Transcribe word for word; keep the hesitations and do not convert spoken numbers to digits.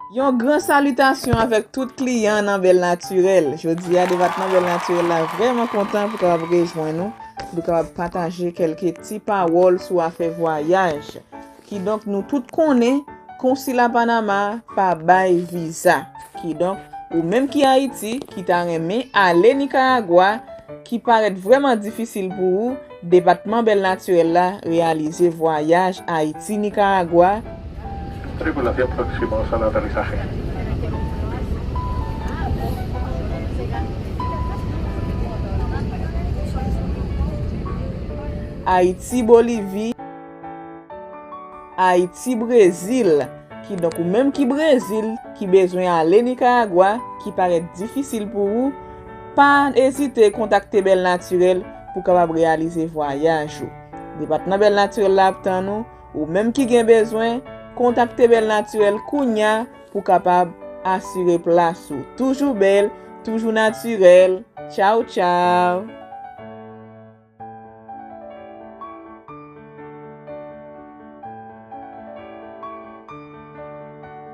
Yon gran salitasyon avèk tout kliyan nan Bèl Natirèl. Jodi a, depatman Bèl Natirèl la vrèman kontan pou kapab rejwenn nou, pou kapab pataje kèlke ti pawòl sou afè vwayaj. Kidonk, nou tout konnen, konsila Panama pa bay viza. Kidonk, ou menm ki Ayiti, ki ta renmen ale Nikaragwa, ki parèt vrèman difisil pou ou, depatman Bèl Natirèl la reyalize vwayaj Ayiti-Nikaragwa. Tripulante aproxima sala de aterrizaje. Ayiti-Bolivi, Ayiti-Brezil. Kidonk, ou menm ki Brezil, ki bezwen ale Nikaragwa, ki parèt difisil pou ou, pa ezite kontakte Bèl Natirèl pou kapab reyalize vwayaj ou. Depatman Bèl Natirèl la ap tann ou. Ou menm ki gen bezwen, kontakte Bèl Natirèl kounya pou kapab asire plas ou. Toujou bèl, toujou natirèl. Tchaw, tchaw!